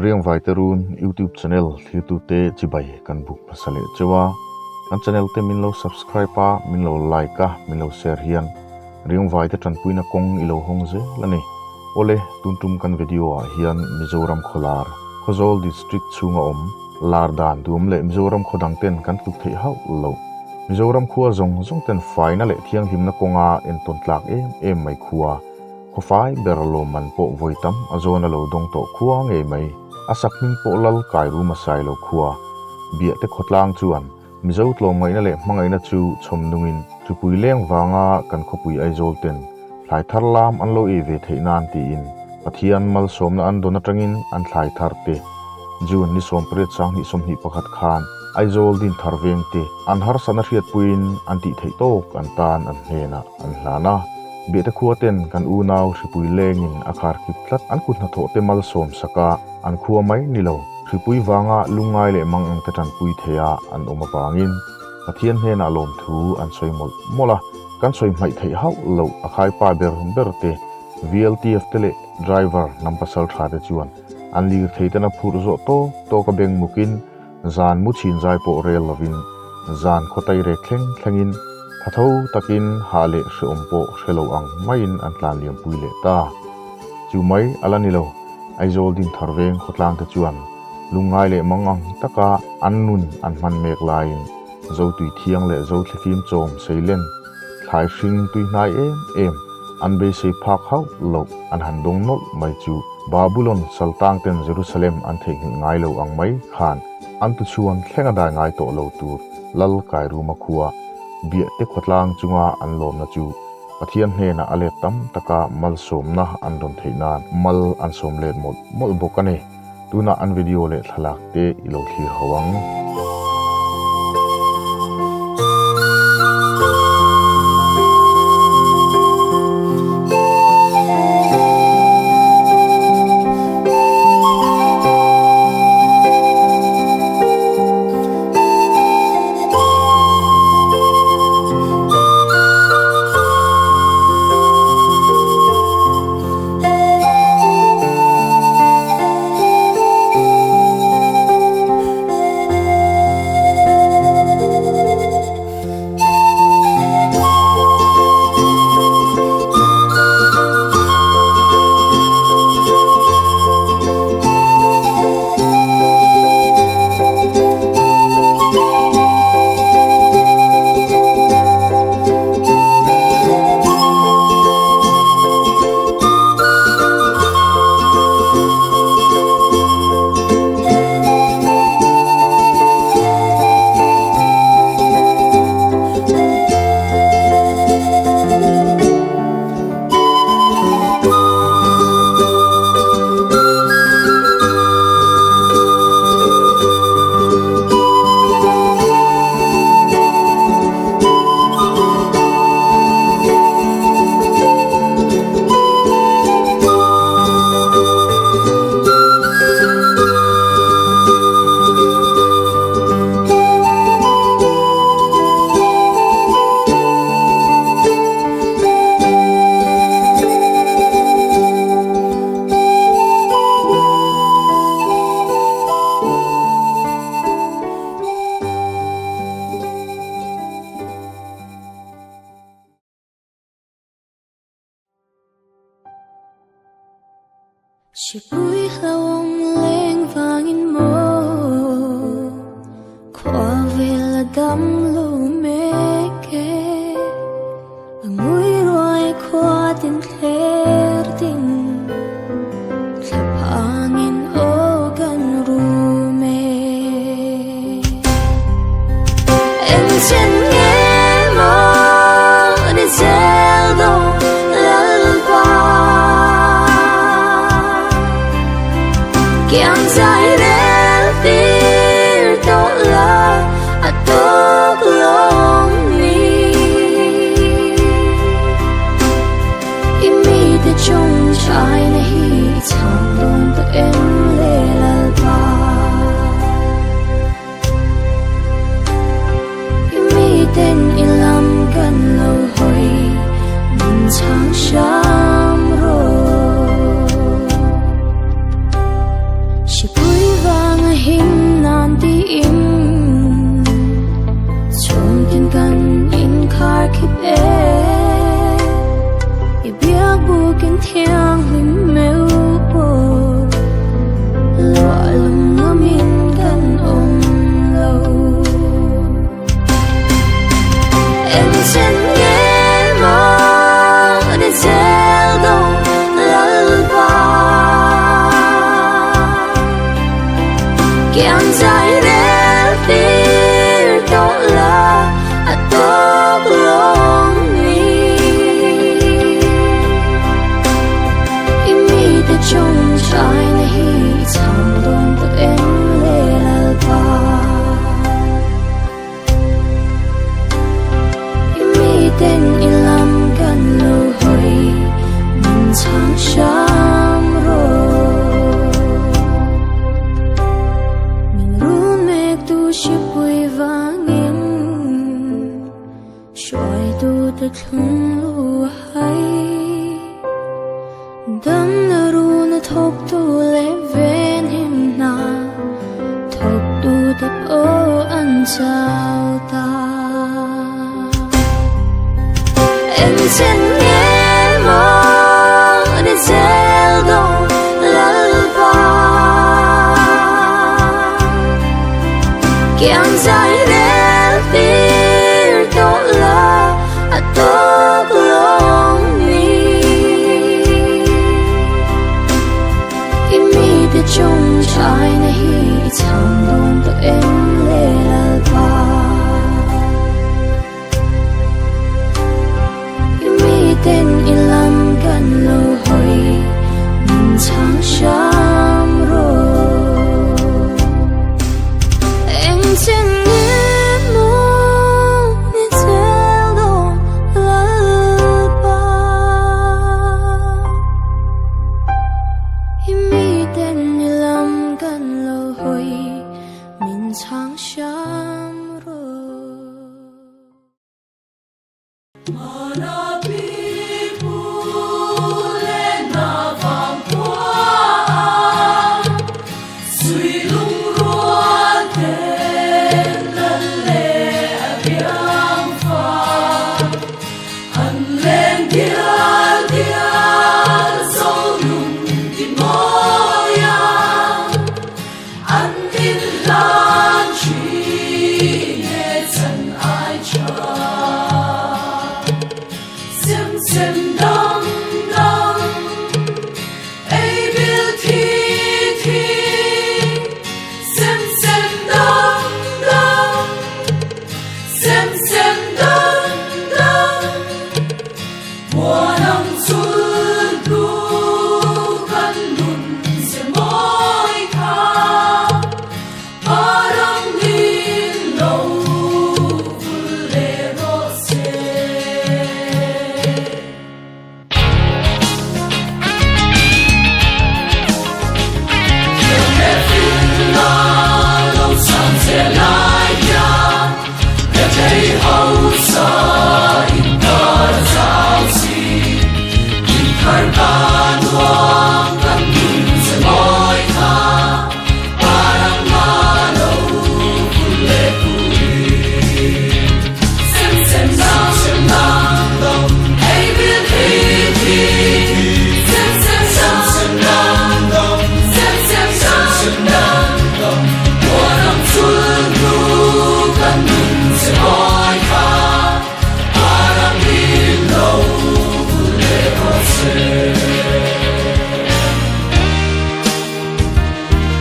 Riangvai te run YouTube channel thirtute chibai kan buk hmasa leh cheu a, kan channel te min lo subscribe a, min lo like a, min lo share hian Riangvai te tanpuina kawng i lo hawng zel a ni. Awle, tun tum kan video ah hian Mizoram khawlar, Khawzawl District chhunga awm, lar dan duam leh Mizoram khaw dang ten kan tluk theih hauh lo. Mizoram khua zawng zawng ten faina leh thianghlimna kawnga entawn tlak em em mai khua, Khawfai ber lawmman pawh vawi tam a zawn a lo dawng tawh khua ngei mai. A sak hming pawh lal kai rum a sai lo khua. Biahte khawtlang chuan Mizo tlawmngaihna leh hmangaihna chu chhawm nungin hripui leng vanga kan khawpui Aizawl ten thlai thar lam an lo ei ve theih nan tiin Pathian malsawmna an dawn atangin an thlai thar te June ni 18 2021 khan Aizawl din thar veng te an harsatna hriatpuiin an tih theih tawk an tan an hnenah an hlan a. Biahte khua ten kan unau hripui lengin a khar kip tlat an kut hnathawh te malsawm sak a, an khua mai ni lo. Hripui vanga lungngai leh mang ang te tanpui thei a an awm avangin Pathian hnenah lawmthu an sawi mawlh mawlh a, kan sawi hmaih theih hauh loh a khaipa ber ber te, VLTF te leh driver hnam pasal tha te chuan an lirthei ten a phurh zawh tawk tawk a beng mukin zan mu chhin zai pawh rel lovin zan khawtai rek thleng thlengin thatho takin hah leh hreawm pawh hre lo ang maiin an tlan liampui leh ta. Chu mai a la ni lo, Aizawl din thar veng khawtlang te chuan lungngai leh mang ang taka an nun an hman mek laiin Zotui thiang leh Zothlifim chawm seilen thlai hring tui hnai em em an beisei phak hauh loh an han dawng nawlh mai chu Babulon saltang ten Jerusalem an theihnghilh ngai lo ang mai khan an tuchhuan thleng a dai ngai tawh lo tur Lal Kairuma khua Biahte khawtlang chunga an lawmna chu Pathian hnenah a let tam taka malsawmna an rawn theih nan mal an sawm let mawlh mawlh bawk a ni. Tunah an video leh thlalak te i lo thlir ho ang. Hripui hlauhawm leng vangin maw khua vel a dam lo mek e a ngui ruai khua tin thler tin thla phangin aw kan rum e Engchen nge maw ni zel dawn Lalpa Kiang zai rel tir tawh la a tawk lawng ni I mite chung chai na hi i chhang dawn ta em le Lalpa I miten i lam kan lo hawi min chhang hram rawh. Engchen nge maw ni zel dawn Lalpa Kiang zai rel tir tawh la a tawk lawng ni I mite chung thaina hi i chhang dawn tawh em le Lalpa I miten i lam kan lo hawi min chhang hram rawh Min run mek tu hripui vangin hruaitu te thlung lu hai Dam na run a thawk tu leh ven him hna thawk tu te pawh an chau ta. Engchen nge maw ni zel dawn Lalpa Kiang zai rel tir tawh la a tawk lawng ni I mite chung thaina hi i chhang dawn tawh em le Lalpa I miten i lam kan lo hawi min chhang hram rawh Engchen nge maw ni zel dawn Lalpa I miten i lam kan lo hawi min chhang hram rawh.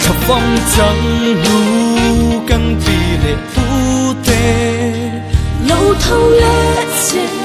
Thlafam chang hnu kan pi leh pu te Lo tho leh se.